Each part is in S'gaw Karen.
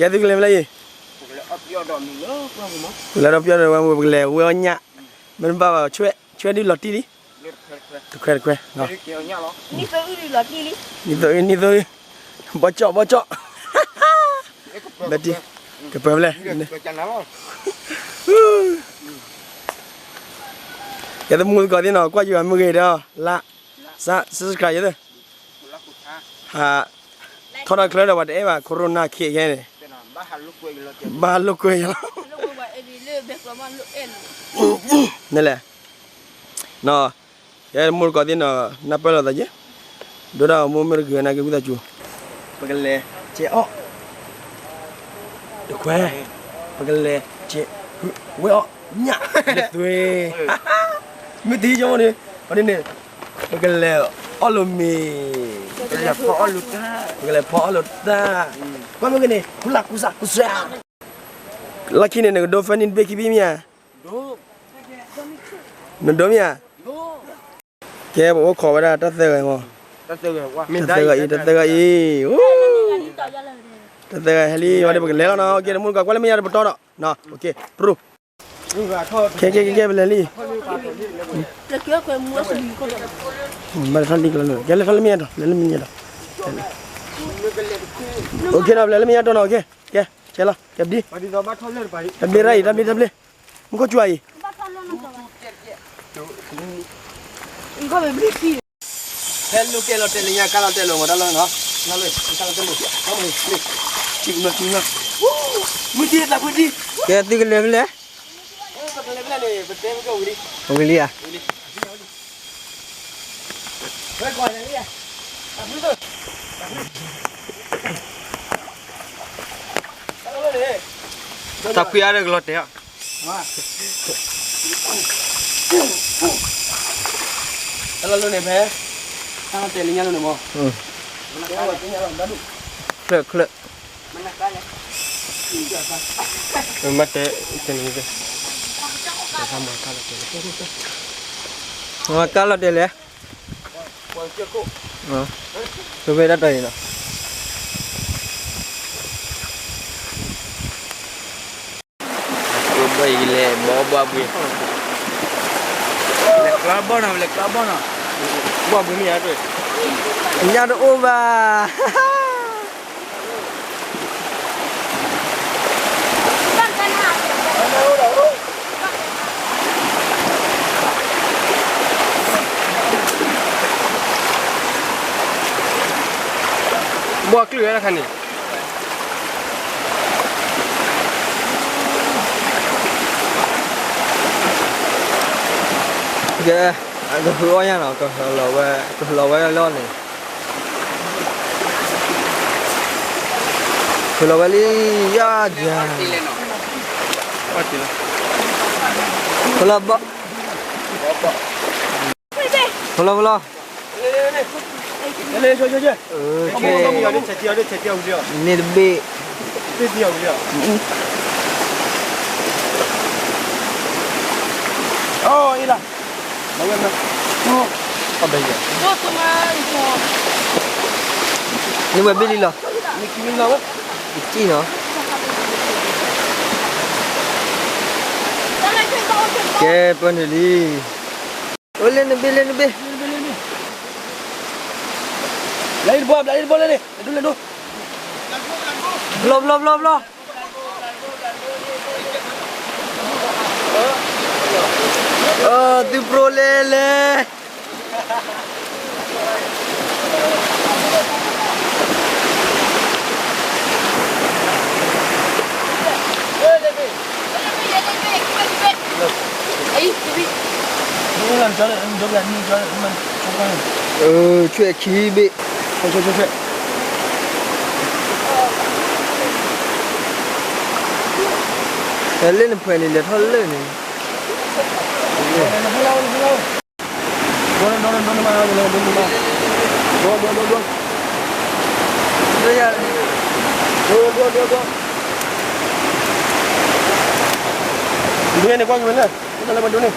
ကဲသုကလဲၤဖဲလဲၣ်အံၤ, ပလဲၤဒီးပယီၤဒီးဝဲမူ ပကလဲၤဝဲအီၣ်ညၣ်, မ့ၢ်တဘၣ်ဘၣ် ဆွဲဒုးလီၤတံၢ်လံ, တခွဲတခွဲ, နံၣ်သိအု နံၣ်သိအု, ဘီကၠီၣ်ဘီကၠီၣ်, ဘဲတံၢ်, ကပၢၤဖဲလဲၣ်, ယဲတမူသကိးသ့ၣ်နီၤ ကွၢ်ယွၤမုၢ်ဂ့ၤဒီး လၢ်, စး subscribe ယဲသ့ၣ်, ဟး, ထီၣ်တၢ်ချၢဒီးပှၤတအဲၣ်ဘၣ် corona ခဲခဲန့ၣ်, ဘၣ်လိာ်ကွဲယလီၤ, န့ၣ်လဲၣ်, နီၤ, ယဲတမူသကိးသ့ၣ်နီၤ နၢ်ပၢၢ်လိာ်သးက့ၤ, ဒိၣ်ဒၣ်အမိၢ်မ့ၢ်တဂ့ၤနာ်က့ၤဝံသးစူၤ, ပကလဲၤကဲအီၣ် တခွဲ, ပကလဲၤကဲ, ဝဲအီၣ်ညၣ်, သွ့, မ့ၢ်တံၤကီမ့ၢ်န့ၣ်, အန့ၣ်, ပကလဲၤအီၣ်လိာ်မ့ၤ, ပကလဲၤဖီအီၣ်လိာ်တၢ်, ကွၢ်မ့ၢ်က့ၤန့ၣ် ကူလၢ်ကူစၢ်ကူစၢ်, လၢခံန့ၣ် နကဒိ funny တဘ့ၣ်ခံဘ့ၣ်မ့ၢ်ဧါ, နဒိမ့ၢ်ဧါ, ကဲ ပအိၣ်ခိးဝဲဒၣ်တၢ်သၢဂၤအံၤမး, တၢ်သၢဂၤအံၤ တၢ်သၢဂၤအံၤ, တၢ်သၢဂၤဟဲလံ ဝဲဒၣ်ပကလဲၤလီၤနီၤ, ကဲ တမူတကိး ကွၢ်လၢမ့ၢ်ယါတပတီၢ်ဒီး, ပရူ, ကဲ ကဲ ကဲ ပလဲၤလံ, ဘၣ်လဲၤထီၣ်လံကလီၤ, ကဲ လဲၤထီၣ်လၢမ့ၢ်ယါတီၤ လဲၤလၢမ့ၢ်ယါတီၤ, ပလဲၤလၢမ့ၢ်ယါတီၤနီၤ, ကဲ, ကဲ ဆဲးလီၤ ကဲ ဘျ့, တၢ်ဘျ့ရၣ်အံၤ တၢ်ဘျ့ တၢ်ဘျ့, မူခိၣ်စူၤအံၤ ဖဲလိၣ်ကဲလီၤတဲာ်လၢညါ ကါလီၤတဲာ်လီၤမး တၢ်လီၢ်နီၤ, ကါလီၤတဲာ်လီၤ, မုၢ်တံၢ်သးဖှံတံၢ်, ကဲသုကလဲၤဖဲလဲၣ်, ဝံၤလံဧါ, သးဖှံအါဒီးကလီၤတဲာ်အီၤ တၢ်လီၢ်လၢန့ၣ်ဖဲ တၢ်လီၢ်တဲာ်လၢညါလၢန့ၣ်မး, ချၢၣ်ချၢၣ်, မ့ၢ်တဲ, ကါလီၤတဲာ်လဲၣ်, ကါလီၤတဲာ်လဲၣ်, ပဝဲဒၣ်တၢ်အံၤနီၤ ဘၣ်အံၤလဲၤဘီဘီဘှံး, လဲၤကျီဘီနီၤ လဲၤကျီဘီနီၤ, ဘီဘှံးမ့ၢ်ဧါ, ညၣ်တအိၣ်ဘၣ်, ဘီကျုၢ်ဝဲတခါန့ၣ် ကဲ, ကဟုအီၣ်ညၣ်နီၤ, ကဟုလီၤဝဲ, ကဟုလီၤဝဲလီၤန့ၣ်, ကဟုလီၤဝဲလံ, ယၤယၤ, ဖလီၤဘီ, ဖလီၤဖလီၤ, န့ၣ်တဘ့ၣ်, န့ၣ်ဝဲဘ့ၣ်လံလီၤ, ကံၣ်နီၤ, ကဲပၢနုာ်လံ အိၣ်လၢနဘ့ၣ်လၢနဘ့ၣ်, ဘျးအံၤတဘိ ဘျးအံၤတဘိလၢန့ၣ်, လဲၤဒိ လဲၤဒိ, ဘျီဘျီဘျီဘျီ, သုပြိလဲၤလဲၤ ဆွဲခံဘ့ၣ်, လဲၤလၢနဖှဲးန့ၣ် လဲၤထီၣ်လၢန့ၣ် ဒိန့ၣ် ကွၢ်က့ၤဝဲလဲၣ်,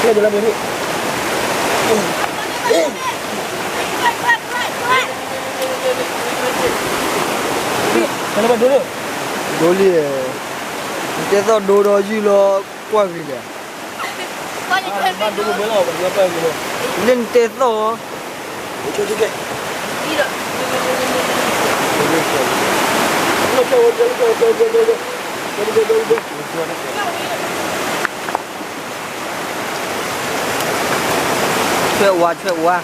ကဲဒိလၢပှဲၤန့ၣ်, ဒိလံ, နတဲသီၣ်ဒိဒီးယုၢ်လီၤကွၢ်ဂ့ၤလဲၣ်, လၢနတဲသီၣ်, ဆွဲၣ်ဝါ ဆွဲၣ်ဝါ.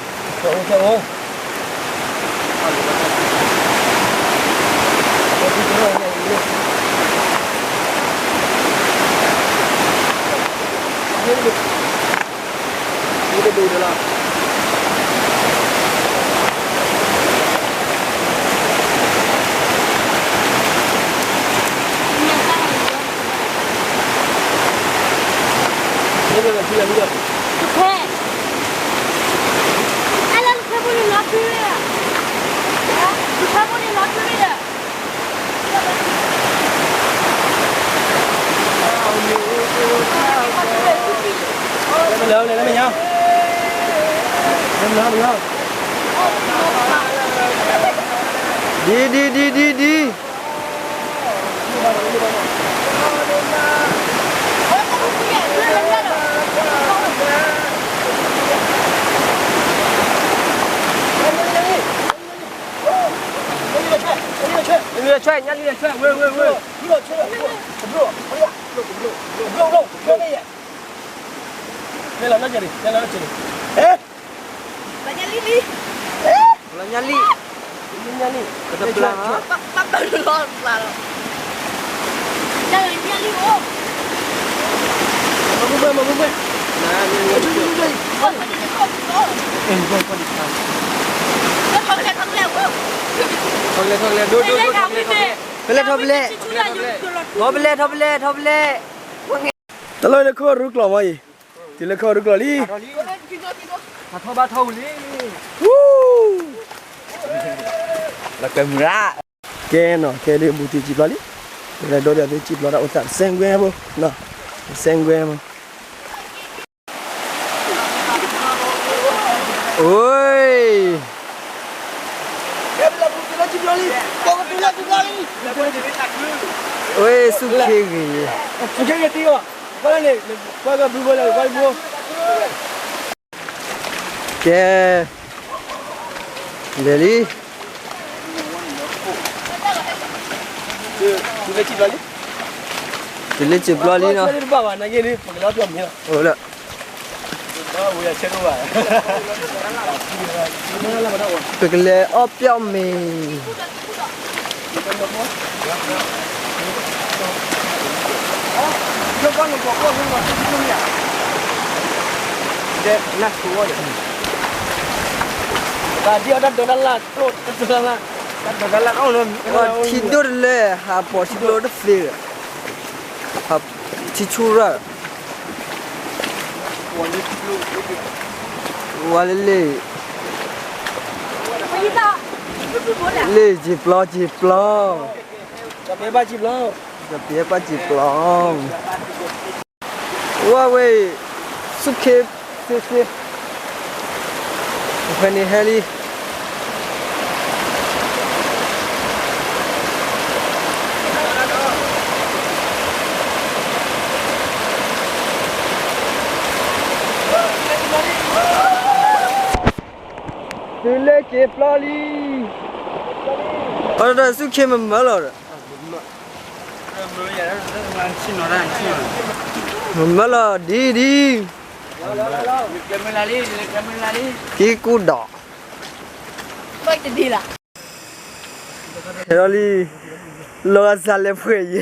ဒ် ဒ် ဒ် ဒ် ဒ်. လံလီၤဆွဲၣ် ညၣ်လံလီၤဆွဲၣ် ဝဲ ဝဲ ဝဲ. လီၤညၣ်လံ, ညၣ်လံ, ပတပျၢ်, မၤဘှဲၣ် မၤဘှဲၣ်, ထီၣ်ကလဲၣ် ထီၣ်ကလဲၣ်, ဒိ ဒိ ဒိ ထီၣ်ကလဲၣ်, ထီၣ်ကလဲၣ်, ထီၣ်ကလဲၣ်, ထီၣ်ကလဲၣ်, ထီၣ်ကလဲၣ်. တၢ်လီၢ်လၢခိၣ်ရူၢ်ကျိာ်မ့ၢ်အံၤ, တုၤလၢခိၣ်ရူၢ်ကျိာ်လံ, ထီၣ်ဘၣ်ထီၣ်ဝံၤလံ, လီၤကမုၢ်ရၣ်, ကဲနီၤ ကဲဒ်ဘူးတံၢ်စံၣ်ပျီလံ, လဲၤဒိးဒီးသုစံၣ်ပျီတၢ်အိၣ်သး တစဲးကွဲဖိ, တစဲးကွဲဖိ, အိ, အိ ဆူၣ်ခ့ဂ့ၤ, ဆူၣ်ခ့ဂ့ၤတံၢ်အီၤ, ကဲ, လဲၤလံ, တုၤလၢစံၣ်ပျီလံနီၤ, အိၣ်လၢ ပကလဲၤအီၣ်ပျီၢ်မ့ၤ, ထံဒိၣ်တလဲၣ် ဟးပိာ်ထံကျိတသ့, ထံဆူၣ်ရၣ်, ဝါလ့လ့ၣ်, လ့ၣ်စံၣ်ပျီ စံၣ်ပျီ, ဒီးပဘၣ်စံၣ်ပျီ, ဒီးပဘၣ်စံၣ်ပျီ, ဝါဝဲ, ဆူၣ်ခ့, ဆ့ဆ့, ဖဲန့ၣ်ဟဲလံ. တုၤလၢစံၣ်ပျီလံ, အဆူၣ်ခ့မမၢလီၤ, မမၢလီၤဒ်ဒ်, က့ၤကူၣ်ဒီး ဟဲလီၤလံ, လီၤဂာ်စးလဲၤဖှဲးယဲၢ်,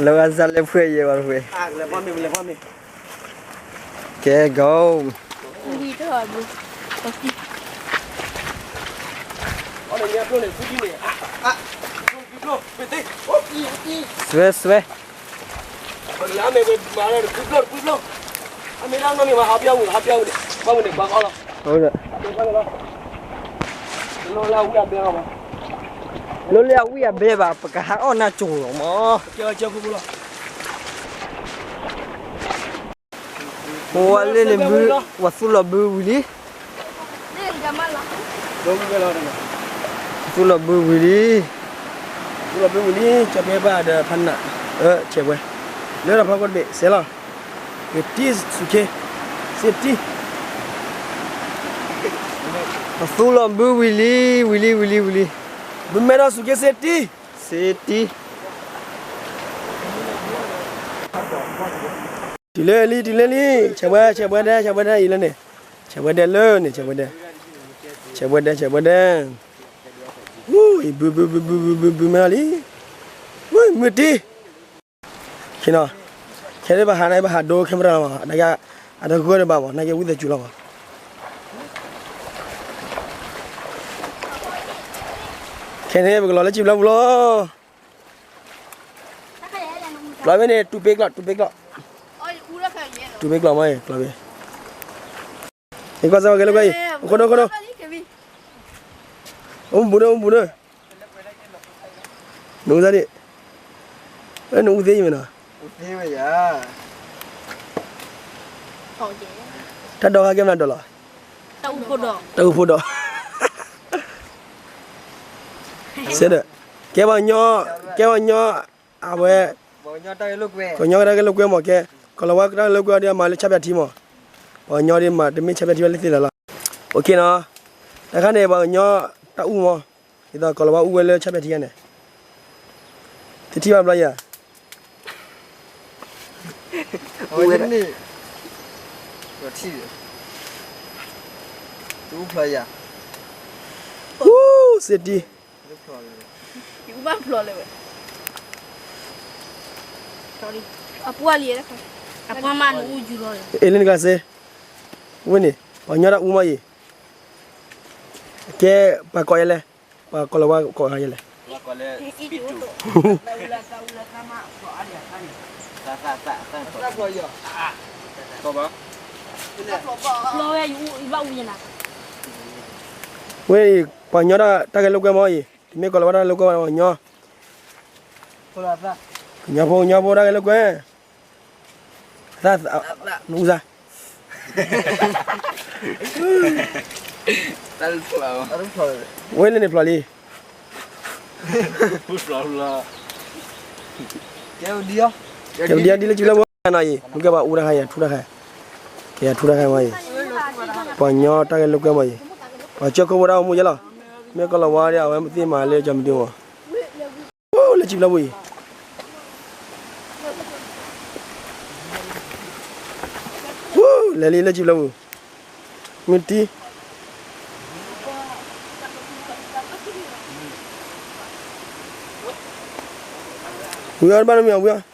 လီၤဂာ်စးလဲၤဖှဲးယဲၢ်ဘၣ်ဖှဲး, ကဲ go. စွဲစွဲ, လိၣ်လၢအဝံၣ်အဘဲဘၣ် ပကဟးအီၣ်နၢ်ကၠိၤလီၤမး, ပဝဲလၢန့ၣ်ဘု, ပှၤသူၣ်လီၤဘုဝံၤလံ, သူၣ်လီၤဘုဝံၤလံ, သူၣ်လီၤဘုဝံၤလံ, ကၠီဖဲဘၣ်ဒီးဖးနး, အၢ ဆဲးဝဲ, လၢတၢ်ဖီခိၣ်တဘ့ၣ် စဲးလီၤ, ကတံၢ်ဆူၣ်ခ့, စ့တံၢ်, အသူၣ်လီၤဘုဝံၤလံ, ဝံၤလံ ဝံၤလံ ဝံၤလံ, ဘုမဲထီၣ်ဆူၣ်ခ့စ့တံၢ်, စ့တံၢ် တုၤလၢလံ တုၤလၢလံ, ဆဲးဝဲ ဆဲးဝဲဒဲ ဆဲးဝဲဒဲအံၤလၢန့ၣ်, ဆဲးဝဲဒဲလၢန့ၣ် ဆဲးဝဲဒဲ, ဆဲးဝဲဒဲ ဆဲးဝဲဒဲ, ဝူ ဘု ဘု ဘု ဘု ဘု ဘု ဘုမဲထီၣ်လံ, ဝူ မုၢ်တံၢ်, ခဲနီၤ, ခဲဒၣ်ဘၣ်ဟးန့ၣ် ဘၣ်ဟးဒိ camera လီၤမး, နက, အတဂၢၢ်တဘၣ်မး နကဝံသးစူၤလီၤမး, ခဲန့ၣ် ပကလီၤလၢစံာ်ပျီပူၤလီၤ. ကျီဘ့ၣ်န့ၣ် တူၢ်ပ့ကျီၢ် တူၢ်ပ့ကျီၢ်, တူၢ်ပ့ကျီၢ်မ့ၢ်အံၤ ကျီဘ့ၣ်, ဟဲကွၢ်စၢ်ဝဲကဲလိာ်ကွဲအံၤ အခိၣ်ဒိၣ်ခိၣ်ဒိၣ်, အိၣ်ဘူးဒိၣ် အိၣ်ဘူးဒိၣ်, နအူစၢ်ဒံး, နအူသ့ယမ့ၢ်နီၤ, တၢ်ဒီဂၤကဲမနုၤဒီးလီၤ, တၢ်အူဖိဒီး, စဲဒီး, ကဲပှၤကညီ, ကဲပှၤကညီ, အဝဲ, ပှၤကညီတၢ်ဂဲၤလိာ်ကွဲမးကဲ, ကီၤလၤဝါတၢ်ဂဲၤလိာ်ကွဲအီၤဒီးမၤလၢဆၣ်ဖၠၣ်ထံမး, ပှၤကညီဒ်မး တမ့ၢ်ဆၣ်ဖၠၣ်ထံဘၣ်လၢသ့ၣ်လၢ်လီၤ, အိၣ်ခ့နီၤ, တခါန့ၣ် ပှၤကညီတၢ်အူမး, ဒ်သိးကီၤလၤဝါအူဝဲလၢဆၣ်ဖၠၣ်ထံန့ၣ်, တထံၣ်ဘၣ်ဘျီယၤ အဝဲန့ၣ်, တထံၣ်, တအူဖျိယၤ, ဟူ, စ့တံၢ်, အပှၢ်လံ, အပှၢ်မးနအူယူၤလီၤ, အ့လၢနကစ့, ဝဲန့ၣ် ပှၤကညီတၢ်အူမးအံၤ, ကဲ, ပှၤကိးယဲလဲၣ်, ပှၤကီၤလၤဝါကိးယဲလဲၣ် ဝဲအံၤ ပှၤကညီတၢ်ဂဲၤလိာ်ကွဲမးအံၤ, တမ့ၢ်ကီၤလၤဝါတၢ်ဂဲၤလိာ်ကွဲဘၣ် ပှၤကညီ, ကညီဖိ ကညီဖိတၢ်ဂဲၤလိာ်ကွဲ, နအူစၢ်, ဝဲလၢန့ၣ်ဖျိလံ, ကဲဒ်အံၤ ဒ်လၢစံာ်ပျီပူၤနီၤအံၤ မ့ၢ်ကဲပှၤအူတၢ်ခါအံၤ ထူတၢ်ခါ, ကဲထူတၢ်ခါမးအံၤ, ပှၤကညီတၢ်ဂဲၤလိာ်ကွဲမးအံၤ, ပှၤကၠီၣ်ခိၣ်ဖိတၢ်အိၣ်မူယဲလီၤ, မ့ၢ်ကီၤလၤဝါဒီး အဝဲသ့ၣ်မၤလၢကၠီမံၤဒုမး လၢစံာ်ပျီပူၤအံၤ, လဲၤလံလၢစံာ်ပျီပူၤ, မ့ၢ်တံၢ်, ဝံၤအီၤတဘၣ်နမ့ၢ်အီၤဝံၤ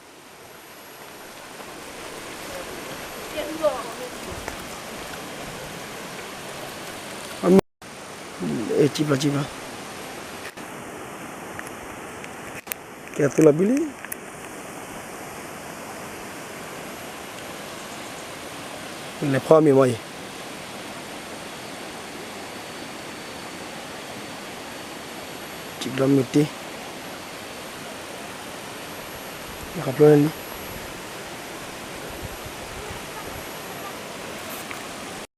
အီၤ စံာ်ပျီ စံာ်ပျီ, ကဲသူၣ်လီၤဘုလံ, လဲၤဖီမ့ၢ်မးအံၤ, စံာ်ပျီမ့ၢ်တံၢ် ခီ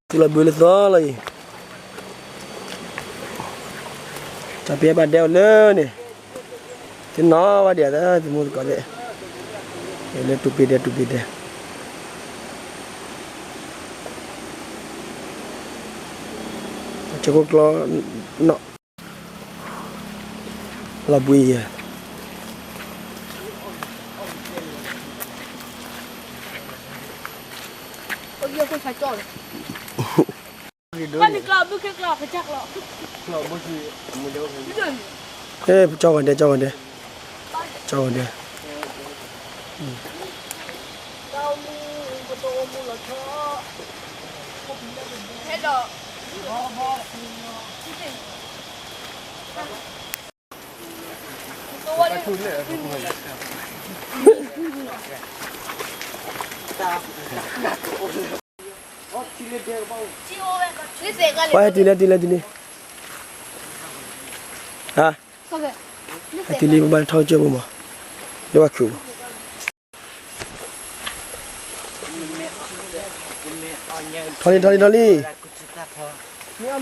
ဖျိလံ, သူၣ်လီၤဘုလၢသီလီၤအံၤ, တၢ်ပျဲဘၣ်ဒဲအီၤလၢန့ၣ်, သ့ၣ်နီၣ်ဘၣ်ဒံးအသး သမူသကိးသ့ၣ်, လၢတူၢ်ပ့ၤဒဲး တူၢ်ပ့ၤဒဲး, ကၠိခိၣ်ကျီနီၣ် လီၤဘှံးယဲၢ်, ကၠီဂီၤဒဲး ကၠီဂီၤဒဲး, ကၠီဂီၤဒဲး. ပှၤဟဲတုၤလၢ တုၤလၢ တုၤလံ, ဟါ, ဟဲတုၤလံ ပဘၣ်ထီၣ်ကၠိၢ်ပူၤမး, လၢပှၤခုးပူၤ, ထီၣ်လံ ထီၣ်လံ ထီၣ်လံ. တံၢ်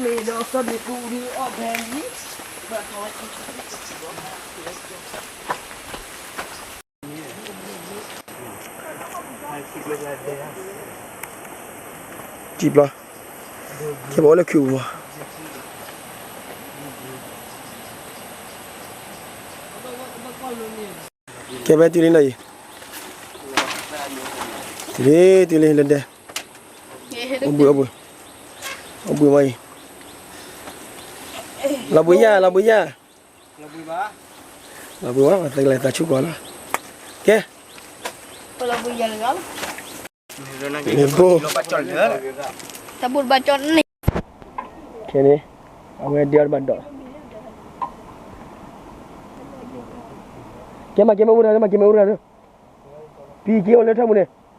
ဘျီ, ကဲပအိၣ်လၢခုးပူၤမး, ကဲဖဲတုၤလံနီၤအံၤ, တုၤလံ တုၤလံလၢဒဲ, အိၣ်ဘှံး အိၣ်ဘှံး, အိၣ်ဘှံးမးအံၤ, လီၤဘှံးယၤ လီၤဘှံးယၤ, လီၤဘှံးဘၣ် သကလဲၤသးဆူၣ်ကီးလီၤ, ကဲ, မ့ၢ်ဘိၣ်, တၢ်ဘိၣ်တဘၣ်ကၠီန့ၣ်, ခဲန့ၣ်, အဝဲဒဲအီၤတဘၣ်ဒီး, ကဲမးကဲမ့ၢ်အိၣ်တဂၤ မးကဲမ့ၢ်အိၣ်တဂၤဒီး, ပံၤက့ၤအိၣ်လၢထၢၣ်မူန့ၣ်, ဒဲမ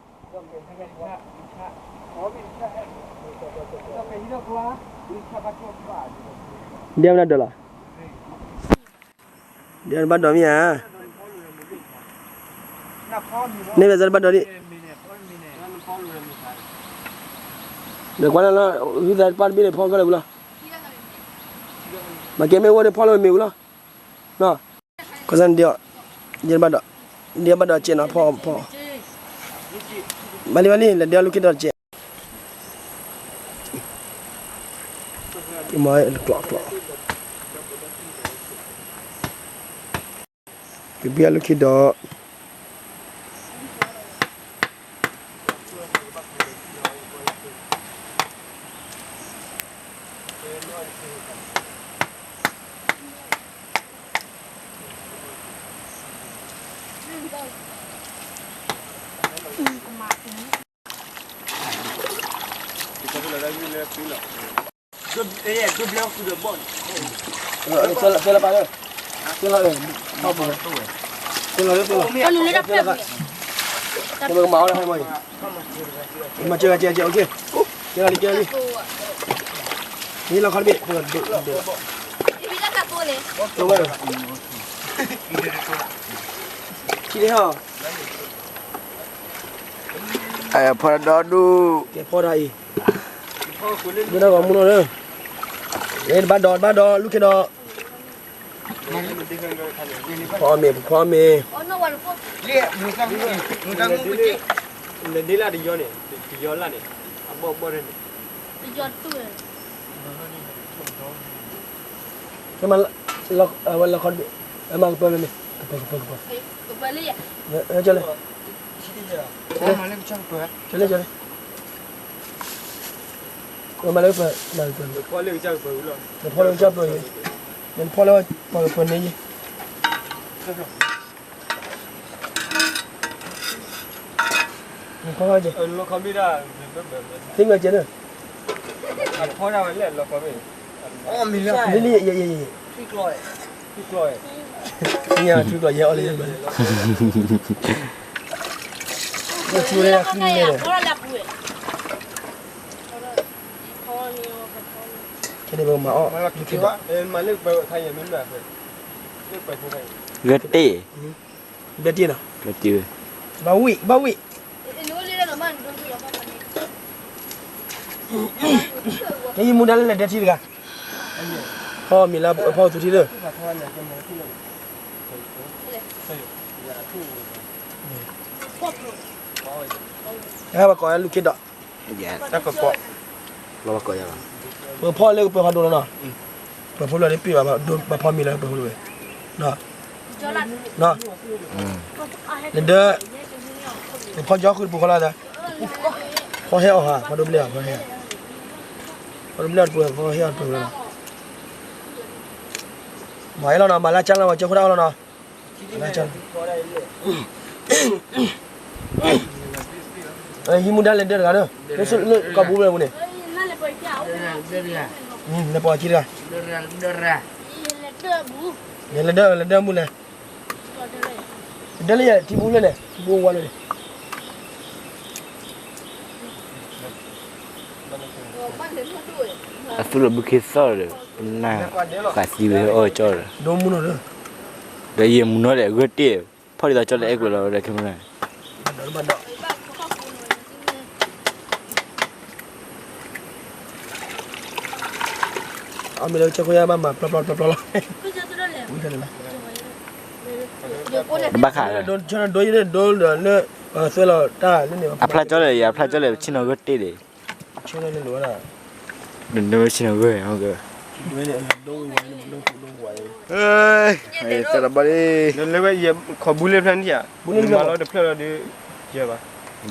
နုၤဒီးလီၤ, ဒဲတဘၣ်ဒီးမ့ၢ်ဧါ, န့ၣ်ဝဲစၢ်တဘၣ်ဒီးဒံး, ဒီးကွၢ်လၢလီၤ, ဝံသးတပၣ်တဘ့ၣ်န့ၣ် ဖီၣ်ကလၢာ်ဝံၤလီၤ, မ့ၢ်ကဲမ့ၢ်အိၣ်န့ၣ် ဖီၣ်လၢမ့ၢ်ဝံၤလီၤ, နီၤ, ကစၢ်န့ၣ်ဒဲအီၤ, ဒဲတဘၣ်ဒီး, ဒဲဘၣ်ဒီးစဲးနီၤ ဖီၣ်ဖီၣ်, ဘၣ်လံဘၣ်လံ လဲၤဒဲအီၤလူၤခ့ဒီးစဲး မ့ၢ်ကျိးကျိး, ကဘံၣ်အလူၤခ့ဒီး, မၤအီၣ်လၢဟဲမီၢ်အံၤ, မၤကဲကဲကဲ ကဲလီၤလံ ကဲလီၤလံ, မ့ၢ်လီၤခီတဘ့ၣ်, ထံၣ်ဟီ, ဖီၣ်ဒီဒူၣ်, ကဲဖီၣ်တၢ်အံၤ, ဒိၣ်တၢ်ဂီၤမူနီၤလၢ, တဘၣ်ဒီး တဘၣ်ဒီး လူၤခ့ဒီး, ဖီၣ်မ့ၤ ဖီၣ်မ့ၤ, ဒ့လၢတယီန့ၣ် တယီလၢ်န့ၣ်, အဘီၣ်ဘီၣ်န့ၣ်, ကဲမး, အဝဲလီၤခီတဘ့ၣ်, အမၤကပၢၢ်မ့ၢ်မ့ၢ်, ကပၢၢ် ကပၢၢ် ကပၢၢ်, ကၠီလံ, ကၠီလံ, ကၠီလံ, မၤလၢကပၢၢ်, မၤကပၢၢ်, နဖီၣ်လၢကစၢ်ကပၢၢ်, နဖီၣ်လၢပှၤကပၢၢ်န့ၣ်ယံၤ နဖီၣ်ကဲ, သ့ၣ်မ့ၢ်ကဲန့ၣ်, လံလံ, ညါထူကျီယဲအီၤလံ, ထူလံ, ခဲန့ၣ်ပကမၤအီၣ်, ဂဲၤတ့ၢ်, ဂဲၤတ့ၢ်နီၤ, ဘၣ်ဝံၣ် ဘၣ်ဝံၣ်, ကဲယမူဒါလၢလဲၤဒဲထံတဂၤ, ဖီၣ်မ့ၤလၢဖီၣ်သူထံလၢ, တၢ်ဘၣ်ကိးယလူၤခ့ဒီး, တၢ်ကကိး, ပဖီၣ်လၢပှဲၤဖးဒိၣ်လီၤနီၤ, ပှဲၤဖိလၢန့ၣ်ပ့ၢ်ဘၣ်, ဘၣ်ဖီၣ်မ့ၤလၢပှဲၤဖိလၢဝဲ, နဒၢ, ပဖီၣ်ကၠီဃုာ်တပူၤဃီလီၤ, ဖီၣ်ဟဲအီၤဟါ, ဖီၣ်ဒိဘျဲၣ်အီၤ, ဖီၣ်ဟဲ, ဖီၣ်ဒိဘျဲၣ်အီၤတပူၤ, ဖီၣ်ဟဲအီၤတပူၤလီၤ, မၤအလီၤနီၤ, မၤလၢကၠီလီၤ, မၤကၠီဃုာ်တၢ်အီၣ်လီၤနီၤ, မၤလၢကၠီလီၤ ယမူဒါလဲၤဒၢတဂၤဒီး, လၢကီၢ်ပူၤလၢပူၤန့ၣ်, လဲၤပိာ်ခံတဂၤ, လဲၤဒၢ, လဲၤဒၢမူလဲၣ်, ဒၢလၢယဲ ထံပူၤလၢန့ၣ် ထံပူၤဝါလၢန့ၣ်, အသူၣ်လီၤဘုခ့သီၣ်ဒီး ပနၢ်ဃာ်သံဝဲအီၣ်ကၠီဒီး, ဒိမူနီၤဒီး, ဒီးယမူနီၤဒီး အဂၢၢ်တ့ၢ်, ဖီၣ်ဒ်သိးကၠီလၢအဲၣ်ကွဲးလီၤဝဲဒီးခဲမုၢ်နၤ, ဘၣ်ဒီး, ဘၣ်ဒီး, အမ့ၢ်လၢကစၢၢ်ခိၣ်ယါဘၣ်မၤပျီပျီပျီပျီလီၤ, ဘၣ်ဃးလၢ ဒိယန့ၣ်ဒိလၢ သွဲလီၤတၢ်လၢန့ၣ် အဖျါကၠီလၢ အဖျါကၠီလၢ ဆ့ၣ်နီၤဂၢၢ်တ့ၢ်ဒံး, ဆ့ၣ်နီၤဂၢၢ် ဆ့ၣ်နီၤဂၢၢ်, ခီဘူလၢဖျၢၣ်န့ၣ်ဧါ, မၤလီၤတဖျၢၣ်လီၤဒီး, ယဲဘၣ်,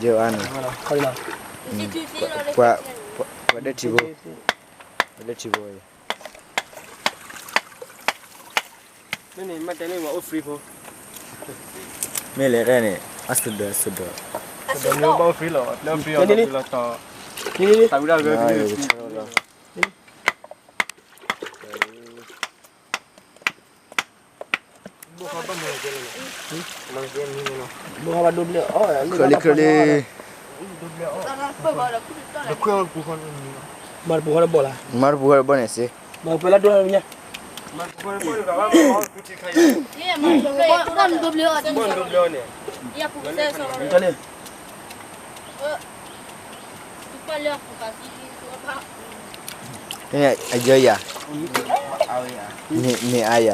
ယဲဘၣ်န့ၣ်, ပှၤဒၢထံဖိ, ပှၤဒၢထံဖိ, မ့ၢ်လဲၤဒၣ်န့ၣ် အစဒၢစဒၢ, ခၢၣ်လံခၢၣ်လံ, မၤတပူၤဃီတဘီၣ်လၢ, မၤတပူၤဃီတဘီၣ်လၢ, မၤတပူၤဃီတဘီၣ်န့ၣ်စ့, မၤတပူၤဃီတဘီၣ်န့ၣ်, အယၢယၤ, န့ၣ်အယၤ,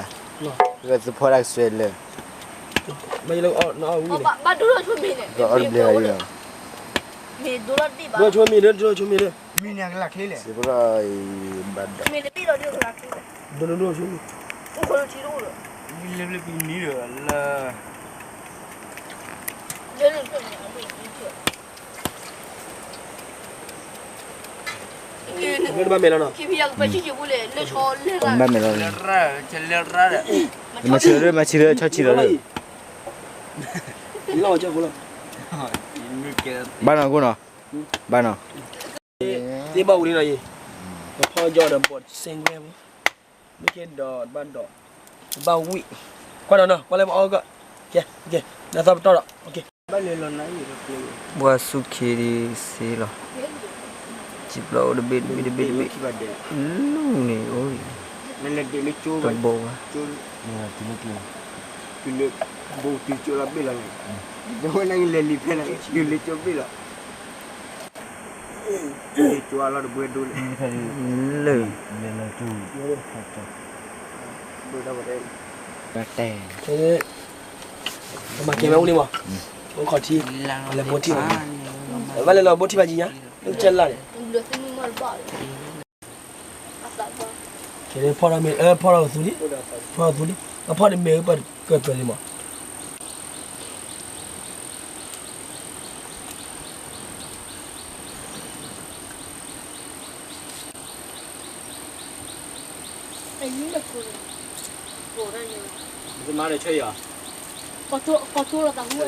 ဂဲၤသုဖီတၢ်ကစွဲလၢာ်, အီၣ်တဘျီလီၤ, ဒိဆိမ့ၢ်လၢ ဒိဆိမ့ၢ်လၢ, စ့ဘၣ်ဒီး, ဒိဆိမ့ၢ်, ဒိဆိမ့ၢ်, လၢ ဘၣ်မဲာ်လီၤနီၤ, ဘၣ်မဲာ်လီၤ, မၤဆံးလၢ မၤဆံးလၢ ဆီဆံးလီၤ, ဘၣ်နီၤကိၣ်နီၤ, ဘၣ်နီၤ, သ့ဘၣ်ဝံၤလံနီၤယံၤ, ပဖီကၠီဒီးဘီၣ်စ့ၣ်ဝဲ, မ့ၢ်ကဲဒီးဘၣ်ဒီး, ဘၣ်ဝံၤ, ကွၢ်ဒီးနီၤ ကွၢ်လၢပအီၣ်ကၢၢ်, ကဲ, ကဲ, နသီပတီၢ်ဒီး, ပှၤစူၢ်ခ့ဒံးစ့လီၤ, စံးပျီအိၣ်တဘ့ၣ်တဘ့ၣ်တဘ့ၣ်တဘ့ၣ်, လူၢ်န့ၣ်အိၣ်, တဘိဝဲ, ဘိတုၤကၠိလီၤဘ့ၣ်လီၤန့ၣ်, ဝဲန့ၣ်လဲၤလံဖဲန့ၣ် တုၤလၢကၠိဘ့ၣ်လီၤ, ကၠိလီၤတဘှဲဒိလၢ, လၢ, တဲ, မၤကဲဝဲအိၣ်လံမး, အိၣ်ခီၣ်ထံး, လဲၤဘိထံၣ်, ဘၣ်လဲၤလီၤဘိထံၣ်ဘၣ်ကံညါ, လၢကစၢ်လၢ်န့ၣ် ဖီၣ်ထီၣ်မ့ၢ်, ဖီၣ်ထီၣ်သူလံ, ဖီၣ်ထီၣ်သူလံ, အဖီၣ်န့ၣ်မ့ၢ်ပကၢၢ်ပၢၢ်လ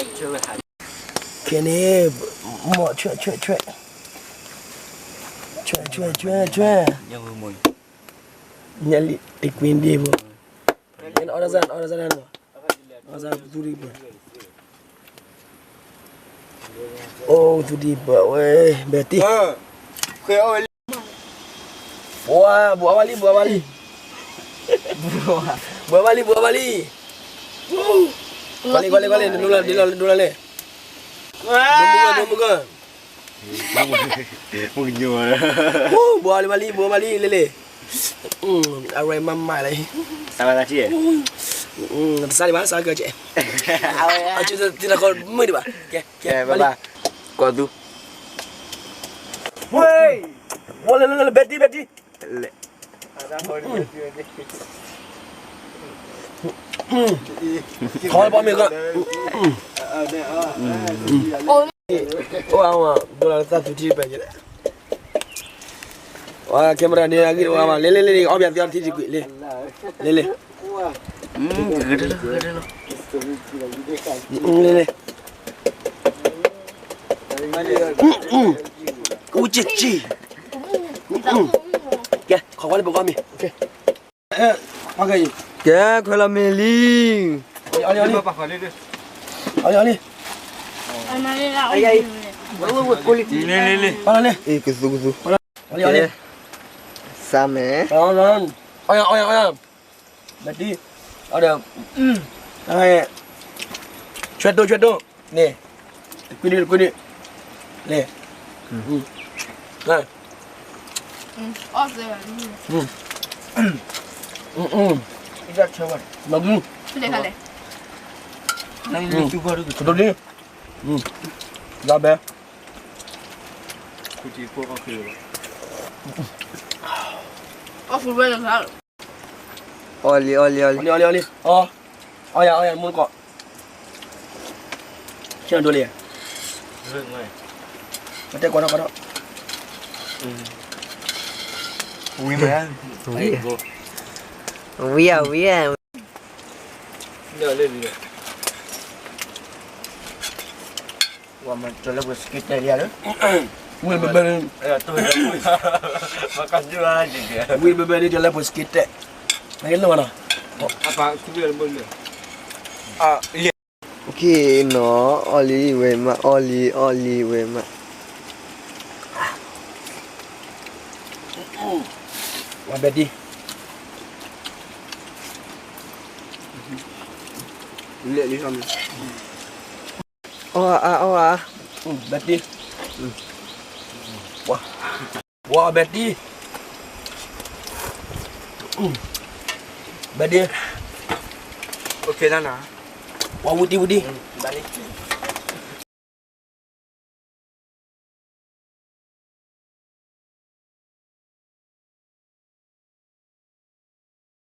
ံမး, ခဲန့ၣ်, မ့ၢ်ဆွဲဆွဲဆွဲ, ဆွဲဆွဲဆွဲဆွဲ, ညါလံ တကွံဒ့ဖိ, အီၣ်တၢ်စၢ် အီၣ်တၢ်စၢ်န့ၣ်, အီၣ်တၢ်စၢ်သူဒံးပၢၢ်, အိၣ်သူဒံးပၢၢ်ဝဲ, ဘဲတံၢ်, ပှၤ ဘှီဘၣ်လံ ဘှီဘၣ်လံ, ဘှီဘၣ်လံ ဘှီဘၣ်လံ, ကွၢ်လံ ကွၢ်လံ ကွၢ်လံ ဒိလီၤ ဒိလီၤ ဒိလီၤလဲၣ်, ဒိမုၢ်ဂၢၢ် ဒိမုၢ်ဂၢၢ်, ဘှီလံ ဘှီလံ ဘှီဘၣ်လံ လဲၣ်လဲၣ်, အရဲမၤမၤလၢ, တစးဒံးဘၣ် စးကၢကဲ, အစုသ့ၣ်တခီမုၢ်ဒံးဘၣ်, ကဲ ကဲ ဘၣ်လံ, ကိးသူ ဝဲ, ဝဲလၢလၢလၢ ဘဲတံၢ် ဘဲတံၢ်, လဲၣ်, ခီလၢပီမ့ၢ်ကီး, အိၣ်အါမး ဒိလၢသၣ်သူထံတပၢၢ်ကဲလဲၣ်, ဝဲ camera န့ၣ် အဂံၢ်တအိၣ်အါမး လဲၣ်လဲၣ်လဲၣ် အီၣ်ဘၣ်သံအီထံတကွံာ် လဲၣ်, လဲၣ်လဲၣ်, လဲၣ်လဲၣ်, အူကၠံကၠံ, ကဲ ခီကွၢ်လၢပဂီၢ်မ့ၢ်, ကဲ ခွဲးလီၤမ့ၢ်လံ, အီၣ်လံ အီၣ်လံ, အီၣ်လံ အီၣ်လံ, အီၣ်လံ, ကသူ ကသူ, အီၣ်လံ အီၣ်လံ, စၢ်မဲာ်, အီၣ်ယၤ အီၣ်ယၤ အီၣ်ယၤ, ဘဲတံၢ်, အီၣ်ဒီး, ဆွဲတိၢ် ဆွဲတိၢ်, န့ၣ်, တကွံဒံး တကွံဒံး, လဲၣ်, အီၣ်စဲး, မဂုၢ်, ကတိၤဒ်, လါဘဲ, အီၣ်လံ အီၣ်လံ အီၣ်လံ, အီၣ်ယၤ အီၣ်ယၤ မူတကိး, ဆ့ၣ်နီၤဒိလံ, တဲကွၢ်ထီၣ်ကွၢ်ထီၣ်, ဝံၤမး, ဝံၤဧါ ဝံၤဧါ, ဝဲမၤတလၢပှဲၤစက့တဲလံဧါ, ဝံၤဘဲဘဲ, ဝံၤဘဲဘဲန့ၣ် တလၢပှဲၤစက့တဲ, နကလၢမနီၤ, နီၤ, အီၣ်လံဝဲမး အီၣ်လံ အီၣ်လံဝဲမး, ဝဲဘဲတံၢ် လၢလံ, အီၣ်အါ အီၣ်အါ, ဘဲတံၢ်, ဝါဘဲတံၢ်, ဘဲတံၢ်, ဝါဝံတံၢ်ဝံတံၢ်, ဘၣ်လံ,